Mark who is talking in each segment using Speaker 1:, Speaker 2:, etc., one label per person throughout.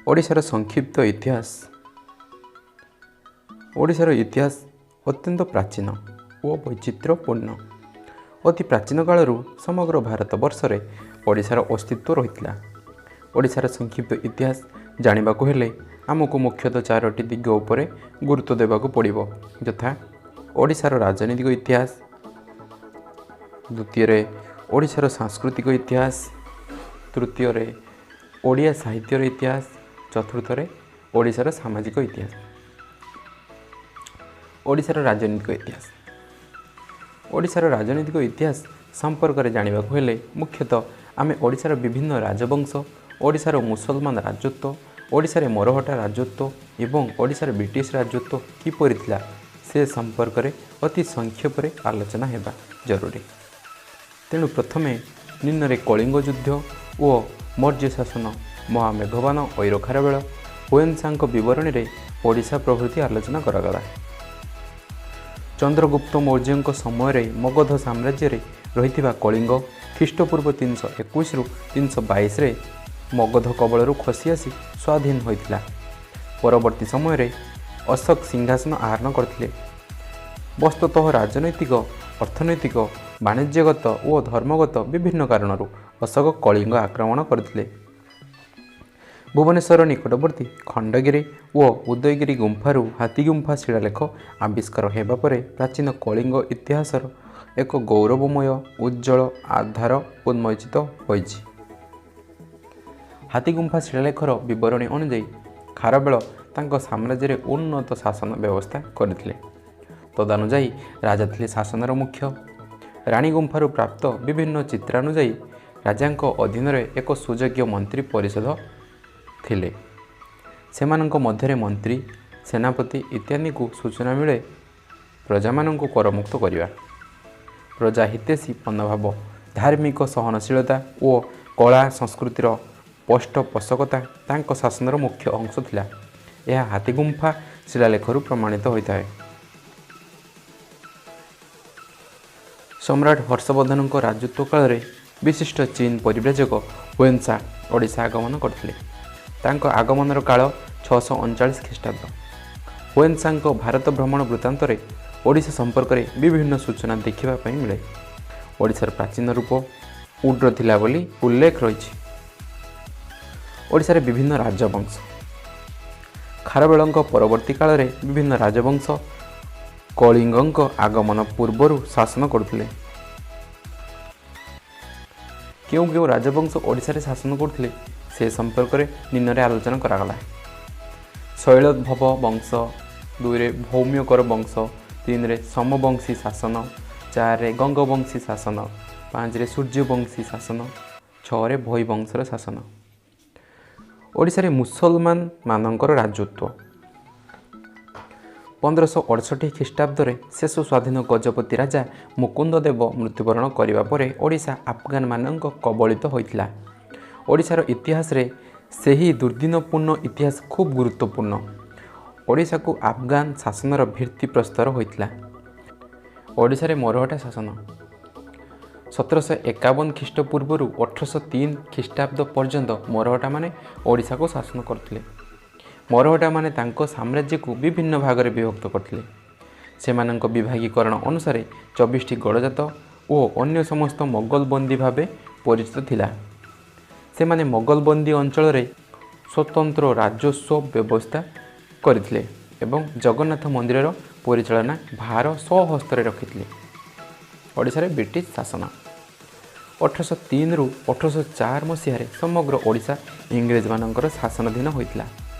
Speaker 1: ଓଡ଼ିଶାର ସଂକ୍ଷିପ୍ତ ଇତିହାସ। ଓଡ଼ିଶାର ଇତିହାସ ଅତ୍ୟନ୍ତ ପ୍ରାଚୀନ ଓ ବୈଚିତ୍ର୍ୟପୂର୍ଣ୍ଣ। ଅତି ପ୍ରାଚୀନ କାଳରୁ ସମଗ୍ର ଭାରତବର୍ଷରେ ଓଡ଼ିଶାର ଅସ୍ତିତ୍ୱ ରହିଥିଲା। ଓଡ଼ିଶାର ସଂକ୍ଷିପ୍ତ ଇତିହାସ ଜାଣିବାକୁ ହେଲେ ଆମକୁ ମୁଖ୍ୟତଃ ଚାରୋଟି ଦିଗ ଉପରେ ଗୁରୁତ୍ୱ ଦେବାକୁ ପଡ଼ିବ, ଯଥା ଓଡ଼ିଶାର ରାଜନୈତିକ ଇତିହାସ, ଦ୍ୱିତୀୟରେ ଓଡ଼ିଶାର ସାଂସ୍କୃତିକ ଇତିହାସ, ତୃତୀୟରେ ଓଡ଼ିଆ ସାହିତ୍ୟର ଇତିହାସ, ଚତୁର୍ଥରେ ଓଡ଼ିଶାର ସାମାଜିକ ଇତିହାସ। ଓଡ଼ିଶାର ରାଜନୈତିକ ଇତିହାସ। ଓଡ଼ିଶାର ରାଜନୈତିକ ଇତିହାସ ସମ୍ପର୍କରେ ଜାଣିବାକୁ ହେଲେ ମୁଖ୍ୟତଃ ଆମେ ଓଡ଼ିଶାର ବିଭିନ୍ନ ରାଜବଂଶ, ଓଡ଼ିଶାର ମୁସଲମାନ ରାଜତ୍ୱ, ଓଡ଼ିଶାରେ ମରହଟ୍ଟା ରାଜତ୍ୱ ଏବଂ ଓଡ଼ିଶାର ବ୍ରିଟିଶ ରାଜତ୍ୱ କିପରି ଥିଲା ସେ ସମ୍ପର୍କରେ ଅତି ସଂକ୍ଷେପରେ ଆଲୋଚନା ହେବା ଜରୁରୀ। ତେଣୁ ପ୍ରଥମେ ନିମ୍ନରେ କଳିଙ୍ଗ ଯୁଦ୍ଧ ଓ ମୌର୍ଯ୍ୟ ଶାସନ, ମହାମେଘବାନ ଐର ଖାରବେଳ, ହୁଏନ୍ସାଙ୍କ ବିବରଣୀରେ ଓଡ଼ିଶା ପ୍ରଭୃତି ଆଲୋଚନା କରାଗଲା। ଚନ୍ଦ୍ରଗୁପ୍ତ ମୌର୍ଯ୍ୟଙ୍କ ସମୟରେ ମଗଧ ସାମ୍ରାଜ୍ୟରେ ରହିଥିବା କଳିଙ୍ଗ ଖ୍ରୀଷ୍ଟପୂର୍ବ 321ରୁ 322ରେ ମଗଧ କବଳରୁ ଖସି ଆସି ସ୍ୱାଧୀନ ହୋଇଥିଲା। ପରବର୍ତ୍ତୀ ସମୟରେ ଅଶୋକ ସିଂହାସନ ଆରୋହଣ କରିଥିଲେ। ବସ୍ତୁତଃ ରାଜନୈତିକ, ଅର୍ଥନୈତିକ, ବାଣିଜ୍ୟଗତ ଓ ଧର୍ମଗତ ବିଭିନ୍ନ କାରଣରୁ ଅଶୋକ କଳିଙ୍ଗ ଆକ୍ରମଣ କରିଥିଲେ। ଭୁବନେଶ୍ୱର ନିକଟବର୍ତ୍ତୀ ଖଣ୍ଡଗିରି ଓ ଉଦୟଗିରି ଗୁମ୍ଫାରୁ ହାତୀଗୁମ୍ଫା ଶିଳାଲେଖ ଆବିଷ୍କାର ହେବା ପରେ ପ୍ରାଚୀନ କଳିଙ୍ଗ ଇତିହାସର ଏକ ଗୌରବମୟ ଉଜ୍ଜ୍ୱଳ ଆଧାର ଉନ୍ମୋଚିତ ହୋଇଛି। ହାତୀଗୁମ୍ଫା ଶିଳାଲେଖର ବିବରଣୀ ଅନୁଯାୟୀ ଖାରବେଳ ତାଙ୍କ ସାମ୍ରାଜ୍ୟରେ ଉନ୍ନତ ଶାସନ ବ୍ୟବସ୍ଥା କରିଥିଲେ। ତଦନୁଯାୟୀ ରାଜା ଥିଲେ ଶାସନର ମୁଖ୍ୟ। ରାଣୀ ଗୁମ୍ଫାରୁ ପ୍ରାପ୍ତ ବିଭିନ୍ନ ଚିତ୍ରାନୁଯାୟୀ ରାଜାଙ୍କ ଅଧୀନରେ ଏକ ସୁଯୋଗ୍ୟ ମନ୍ତ୍ରୀ ପରିଷଦ ଥିଲେ। ସେମାନଙ୍କ ମଧ୍ୟରେ ମନ୍ତ୍ରୀ, ସେନାପତି ଇତ୍ୟାଦିଙ୍କୁ ସୂଚନା ମିଳେ। ପ୍ରଜାମାନଙ୍କୁ କରମୁକ୍ତ କରିବା, ପ୍ରଜା ହିତୈଷୀ ମନୋଭାବ, ଧାର୍ମିକ ସହନଶୀଳତା ଓ କଳା ସଂସ୍କୃତିର ପୃଷ୍ଠପୋଷକତା ତାଙ୍କ ଶାସନର ମୁଖ୍ୟ ଅଂଶ ଥିଲା। ଏହା ହାତୀଗୁମ୍ଫା ଶିଳାଲେଖରୁ ପ୍ରମାଣିତ ହୋଇଥାଏ। ସମ୍ରାଟ ହର୍ଷବର୍ଦ୍ଧନଙ୍କ ରାଜତ୍ୱ କାଳରେ ବିଶିଷ୍ଟ ଚୀନ ପରିବ୍ରାଜକ ହୁଏନ୍ସା ଓଡ଼ିଶା ଆଗମନ କରିଥିଲେ। ତାଙ୍କ ଆଗମନର କାଳ 639 ଖ୍ରୀଷ୍ଟାବ୍ଦ। ହୁଏନ୍ସାଙ୍କ ଭାରତ ଭ୍ରମଣ ବୃତ୍ତାନ୍ତରେ ଓଡ଼ିଶା ସମ୍ପର୍କରେ ବିଭିନ୍ନ ସୂଚନା ଦେଖିବା ପାଇଁ ମିଳେ। ଓଡ଼ିଶାର ପ୍ରାଚୀନ ରୂପ ଉଡ୍ର ଥିଲା ବୋଲି ଉଲ୍ଲେଖ ରହିଛି। ଓଡ଼ିଶାରେ ବିଭିନ୍ନ ରାଜବଂଶ। ଖାରବେଳଙ୍କ ପରବର୍ତ୍ତୀ କାଳରେ ବିଭିନ୍ନ ରାଜବଂଶ କଳିଙ୍ଗଙ୍କ ଆଗମନ ପୂର୍ବରୁ ଶାସନ କରୁଥିଲେ। କେଉଁ କେଉଁ ରାଜବଂଶ ଓଡ଼ିଶାରେ ଶାସନ କରୁଥିଲେ ସେ ସମ୍ପର୍କରେ ନିମ୍ନରେ ଆଲୋଚନା କରାଗଲା। ଶୈଳୋଦ୍ଭବ ବଂଶ, 2ରେ ଭୌମ୍ୟକର ବଂଶ, 3ରେ ସମବଂଶୀ ଶାସନ, 4ରେ ଗଙ୍ଗବଂଶୀ ଶାସନ, 5ରେ ସୂର୍ଯ୍ୟବଂଶୀ ଶାସନ, 6ରେ ଭୋଇ ବଂଶର ଶାସନ। ଓଡ଼ିଶାରେ ମୁସଲମାନ ମାନଙ୍କର ରାଜତ୍ୱ। 1568 ଖ୍ରୀଷ୍ଟାବ୍ଦରେ ଶେଷ ସ୍ୱାଧୀନ ଗଜପତି ରାଜା ମୁକୁନ୍ଦ ଦେବ ମୃତ୍ୟୁବରଣ କରିବା ପରେ ଓଡ଼ିଶା ଆଫଗାନମାନଙ୍କ କବଳିତ ହୋଇଥିଲା। ଓଡ଼ିଶାର ଇତିହାସରେ ସେହି ଦୁର୍ଦ୍ଦିନପୂର୍ଣ୍ଣ ଇତିହାସ ଖୁବ୍ ଗୁରୁତ୍ୱପୂର୍ଣ୍ଣ। ଓଡ଼ିଶାକୁ ଆଫଗାନ ଶାସନର ଭିତ୍ତିପ୍ରସ୍ତର ହୋଇଥିଲା। ଓଡ଼ିଶାରେ ମରହଟ୍ଟା ଶାସନ। 1751 ଖ୍ରୀଷ୍ଟପୂର୍ବରୁ 1803 ଖ୍ରୀଷ୍ଟାବ୍ଦ ପର୍ଯ୍ୟନ୍ତ ମରହଟ୍ଟାମାନେ ଓଡ଼ିଶାକୁ ଶାସନ କରୁଥିଲେ। ମରହଟ୍ଟାମାନେ ତାଙ୍କ ସାମ୍ରାଜ୍ୟକୁ ବିଭିନ୍ନ ଭାଗରେ ବିଭକ୍ତ କରିଥିଲେ। ସେମାନଙ୍କ ବିଭାଗୀକରଣ ଅନୁସାରେ 24ଟି ଗଡ଼ଜାତ ଓ ଅନ୍ୟ ସମସ୍ତ ମୋଗଲବନ୍ଦୀ ଭାବେ ପରିଚିତ ଥିଲା। ସେମାନେ ମୋଗଲବନ୍ଦୀ ଅଞ୍ଚଳରେ ସ୍ୱତନ୍ତ୍ର ରାଜସ୍ୱ ବ୍ୟବସ୍ଥା କରିଥିଲେ ଏବଂ ଜଗନ୍ନାଥ ମନ୍ଦିରର ପରିଚାଳନା ଭାର ସ୍ୱହସ୍ତରେ ରଖିଥିଲେ। ଓଡ଼ିଶାରେ ବ୍ରିଟିଶ ଶାସନ। 1803ରୁ 1804 ମସିହାରେ ସମଗ୍ର ଓଡ଼ିଶା ଇଂରେଜମାନଙ୍କର ଶାସନାଧୀନ ହୋଇଥିଲା।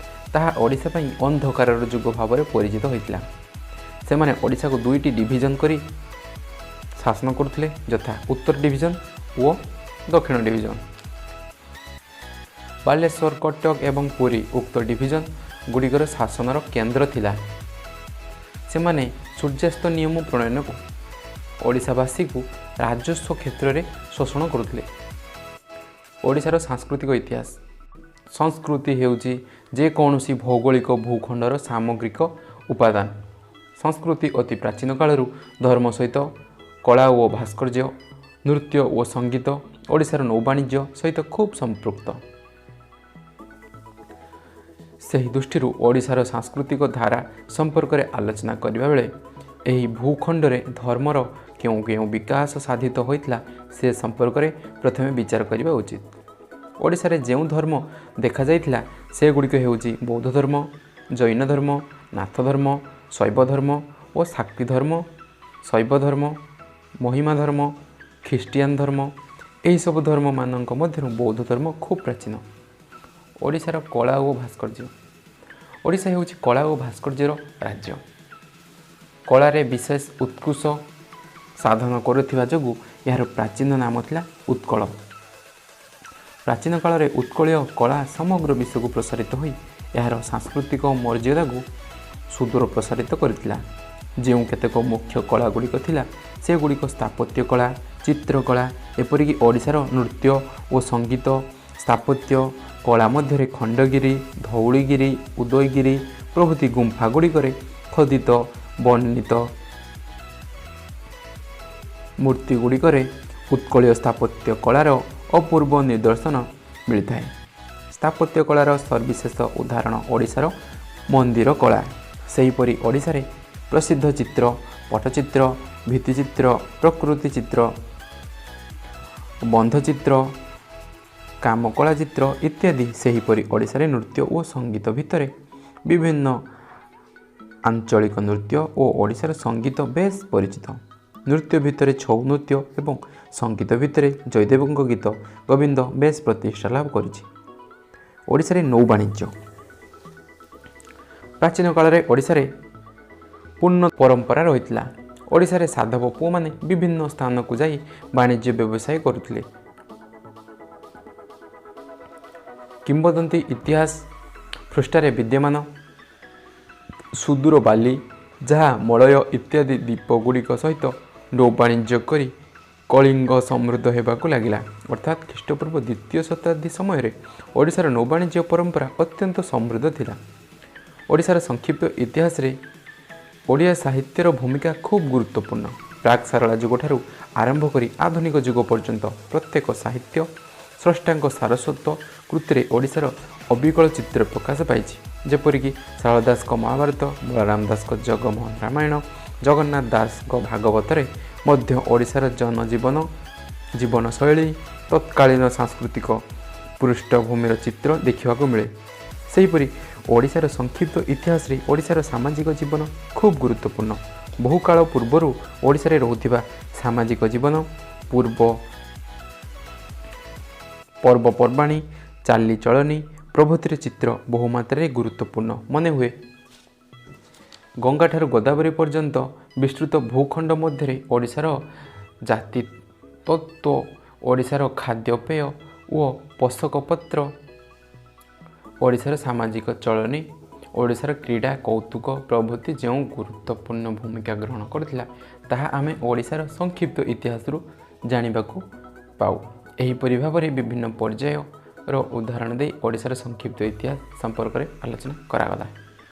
Speaker 1: ତାହା ଓଡ଼ିଶା ପାଇଁ ଅନ୍ଧକାରର ଯୁଗ ଭାବରେ ପରିଚିତ ହୋଇଥିଲା। ସେମାନେ ଓଡ଼ିଶାକୁ ଦୁଇଟି ଡିଭିଜନ କରି ଶାସନ କରୁଥିଲେ, ଯଥା ଉତ୍ତର ଡିଭିଜନ ଓ ଦକ୍ଷିଣ ଡିଭିଜନ। ବାଲେଶ୍ୱର, କଟକ ଏବଂ ପୁରୀ ଉକ୍ତ ଡିଭିଜନ ଗୁଡ଼ିକର ଶାସନର କେନ୍ଦ୍ର ଥିଲା। ସେମାନେ ସୂର୍ଯ୍ୟାସ୍ତ ନିୟମ ପ୍ରଣୟନ ଓଡ଼ିଶାବାସୀକୁ ରାଜସ୍ୱ କ୍ଷେତ୍ରରେ ଶୋଷଣ କରୁଥିଲେ। ଓଡ଼ିଶାର ସାଂସ୍କୃତିକ ଇତିହାସ। ସଂସ୍କୃତି ହେଉଛି ଯେକୌଣସି ଭୌଗୋଳିକ ଭୂଖଣ୍ଡର ସାମଗ୍ରିକ ଉପାଦାନ। ସଂସ୍କୃତି ଅତି ପ୍ରାଚୀନ କାଳରୁ ଧର୍ମ ସହିତ କଳା ଓ ଭାସ୍କର୍ଯ୍ୟ, ନୃତ୍ୟ ଓ ସଙ୍ଗୀତ, ଓଡ଼ିଶାର ନୌବାଣିଜ୍ୟ ସହିତ ଖୁବ୍ ସମ୍ପୃକ୍ତ। ସେହି ଦୃଷ୍ଟିରୁ ଓଡ଼ିଶାର ସାଂସ୍କୃତିକ ଧାରା ସମ୍ପର୍କରେ ଆଲୋଚନା କରିବା ବେଳେ ଏହି ଭୂଖଣ୍ଡରେ ଧର୍ମର କେଉଁ କେଉଁ ବିକାଶ ସାଧିତ ହୋଇଥିଲା ସେ ସମ୍ପର୍କରେ ପ୍ରଥମେ ବିଚାର କରିବା ଉଚିତ। ଓଡ଼ିଶାରେ ଯେଉଁ ଧର୍ମ ଦେଖାଯାଇଥିଲା ସେଗୁଡ଼ିକ ହେଉଛି ବୌଦ୍ଧ ଧର୍ମ, ଜୈନ ଧର୍ମ, ନାଥ ଧର୍ମ, ଶୈବ ଧର୍ମ ଓ ଶାକ୍ତି ଧର୍ମ, ଶୈବ ଧର୍ମ, ମହିମା ଧର୍ମ, ଖ୍ରୀଷ୍ଟିଆନ ଧର୍ମ। ଏହିସବୁ ଧର୍ମମାନଙ୍କ ମଧ୍ୟରୁ ବୌଦ୍ଧ ଧର୍ମ ଖୁବ୍ ପ୍ରାଚୀନ। ଓଡ଼ିଶାର କଳା ଓ ଭାସ୍କର୍ଯ୍ୟ। ଓଡ଼ିଶା ହେଉଛି କଳା ଓ ଭାସ୍କର୍ଯ୍ୟର ରାଜ୍ୟ। କଳାରେ ବିଶେଷ ଉତ୍କର୍ଷ ସାଧନ କରୁଥିବା ଯୋଗୁଁ ଏହାର ପ୍ରାଚୀନ ନାମ ଥିଲା ଉତ୍କଳ। ପ୍ରାଚୀନ କାଳରେ ଉତ୍କଳୀୟ କଳା ସମଗ୍ର ବିଶ୍ୱକୁ ପ୍ରସାରିତ ହୋଇ ଏହାର ସାଂସ୍କୃତିକ ମର୍ଯ୍ୟାଦାକୁ ସୁଦୂର ପ୍ରସାରିତ କରିଥିଲା। ଯେଉଁ କେତେକ ମୁଖ୍ୟ କଳା ଗୁଡ଼ିକ ଥିଲା ସେଗୁଡ଼ିକ ସ୍ଥାପତ୍ୟ କଳା, ଚିତ୍ରକଳା, ଏପରିକି ଓଡ଼ିଶାର ନୃତ୍ୟ ଓ ସଙ୍ଗୀତ। ସ୍ଥାପତ୍ୟ କଳା ମଧ୍ୟରେ ଖଣ୍ଡଗିରି, ଧଉଳିଗିରି, ଉଦୟଗିରି ପ୍ରଭୃତି ଗୁମ୍ଫା ଗୁଡ଼ିକରେ ଖୋଦିତ ବର୍ଣ୍ଣିତ ମୂର୍ତ୍ତି ଗୁଡ଼ିକରେ ଉତ୍କଳୀୟ ସ୍ଥାପତ୍ୟ କଳାର ଅପୂର୍ବ ନିଦର୍ଶନ ମିଳିଥାଏ। ସ୍ଥାପତ୍ୟ କଳାର ସବିଶେଷ ଉଦାହରଣ ଓଡ଼ିଶାର ମନ୍ଦିର କଳା। ସେହିପରି ଓଡ଼ିଶାରେ ପ୍ରସିଦ୍ଧ ଚିତ୍ର, ପଟ୍ଟଚିତ୍ର, ଭିତ୍ତିଚିତ୍ର, ପ୍ରକୃତି ଚିତ୍ର, ବନ୍ଧଚିତ୍ର, କାମକଳା ଚିତ୍ର ଇତ୍ୟାଦି। ସେହିପରି ଓଡ଼ିଶାରେ ନୃତ୍ୟ ଓ ସଙ୍ଗୀତ ଭିତରେ ବିଭିନ୍ନ ଆଞ୍ଚଳିକ ନୃତ୍ୟ ଓ ଓଡ଼ିଶାର ସଙ୍ଗୀତ ବେଶ୍ ପରିଚିତ। ନୃତ୍ୟ ଭିତରେ ଛଉ ନୃତ୍ୟ ଏବଂ ସଙ୍ଗୀତ ଭିତରେ ଜୟଦେବଙ୍କ ଗୀତ ଗୋବିନ୍ଦ ବେଶ୍ ପ୍ରତିଷ୍ଠା ଲାଭ କରିଛି। ଓଡ଼ିଶାରେ ନୌବାଣିଜ୍ୟ। ପ୍ରାଚୀନ କାଳରେ ଓଡ଼ିଶାରେ ପୂର୍ଣ୍ଣ ପରମ୍ପରା ରହିଥିଲା। ଓଡ଼ିଶାରେ ସାଧବ ପୁଅମାନେ ବିଭିନ୍ନ ସ୍ଥାନକୁ ଯାଇ ବାଣିଜ୍ୟ ବ୍ୟବସାୟ କରୁଥିଲେ। କିମ୍ବଦନ୍ତୀ ଇତିହାସ ପୃଷ୍ଠାରେ ବିଦ୍ୟମାନ ସୁଦୂର ବାଲି, ଯାହା ମଳୟ ଇତ୍ୟାଦି ଦ୍ୱୀପଗୁଡ଼ିକ ସହିତ ନୌବାଣିଜ୍ୟ କରି କଳିଙ୍ଗ ସମୃଦ୍ଧ ହେବାକୁ ଲାଗିଲା। ଅର୍ଥାତ୍ ଖ୍ରୀଷ୍ଟପୂର୍ବ ଦ୍ୱିତୀୟ ଶତାବ୍ଦୀ ସମୟରେ ଓଡ଼ିଶାର ନୌବାଣିଜ୍ୟ ପରମ୍ପରା ଅତ୍ୟନ୍ତ ସମୃଦ୍ଧ ଥିଲା। ଓଡ଼ିଶାର ସଂକ୍ଷିପ୍ତ ଇତିହାସରେ ଓଡ଼ିଆ ସାହିତ୍ୟର ଭୂମିକା ଖୁବ୍ ଗୁରୁତ୍ୱପୂର୍ଣ୍ଣ। ପ୍ରାକ୍ ସାରଳା ଯୁଗଠାରୁ ଆରମ୍ଭ କରି ଆଧୁନିକ ଯୁଗ ପର୍ଯ୍ୟନ୍ତ ପ୍ରତ୍ୟେକ ସାହିତ୍ୟ ସ୍ରଷ୍ଟାଙ୍କ ସାରସ୍ୱତ କୃତିରେ ଓଡ଼ିଶାର ଅବିକଳ ଚିତ୍ର ପ୍ରକାଶ ପାଇଛି। ଯେପରିକି ସାରଳା ଦାସଙ୍କ ମହାଭାରତ, ବଳରାମ ଦାସଙ୍କ ଜଗମୋହନ ରାମାୟଣ, ଜଗନ୍ନାଥ ଦାସଙ୍କ ଭାଗବତରେ ମଧ୍ୟ ଓଡ଼ିଶାର ଜନଜୀବନ, ଜୀବନଶୈଳୀ, ତତ୍କାଳୀନ ସାଂସ୍କୃତିକ ପୃଷ୍ଠଭୂମିର ଚିତ୍ର ଦେଖିବାକୁ ମିଳେ। ସେହିପରି ଓଡ଼ିଶାର ସଂକ୍ଷିପ୍ତ ଇତିହାସରେ ଓଡ଼ିଶାର ସାମାଜିକ ଜୀବନ ଖୁବ୍ ଗୁରୁତ୍ୱପୂର୍ଣ୍ଣ। ବହୁକାଳ ପୂର୍ବରୁ ଓଡ଼ିଶାରେ ରହୁଥିବା ସାମାଜିକ ଜୀବନ, ପୂର୍ବ ପର୍ବପର୍ବାଣୀ, ଚାଲିଚଳନି ପ୍ରଭୃତିର ଚିତ୍ର ବହୁମାତ୍ରାରେ ଗୁରୁତ୍ୱପୂର୍ଣ୍ଣ ମନେ ହୁଏ। ଗଙ୍ଗାଠାରୁ ଗୋଦାବରୀ ପର୍ଯ୍ୟନ୍ତ ବିସ୍ତୃତ ଭୂଖଣ୍ଡ ମଧ୍ୟରେ ଓଡ଼ିଶାର ଜାତି ତତ୍ତ୍ୱ, ଓଡ଼ିଶାର ଖାଦ୍ୟପେୟ ଓ ପୋଷକପତ୍ର, ଓଡ଼ିଶାର ସାମାଜିକ ଚଳଣି, ଓଡ଼ିଶାର କ୍ରୀଡ଼ା କୌତୁକ ପ୍ରଭୃତି ଯେଉଁ ଗୁରୁତ୍ୱପୂର୍ଣ୍ଣ ଭୂମିକା ଗ୍ରହଣ କରିଥିଲା ତାହା ଆମେ ଓଡ଼ିଶାର ସଂକ୍ଷିପ୍ତ ଇତିହାସରୁ ଜାଣିବାକୁ ପାଉ। ଏହିପରି ଭାବରେ ବିଭିନ୍ନ ପର୍ଯ୍ୟାୟର ଉଦାହରଣ ଦେଇ ଓଡ଼ିଶାର ସଂକ୍ଷିପ୍ତ ଇତିହାସ ସମ୍ପର୍କରେ ଆଲୋଚନା କରାଗଲା।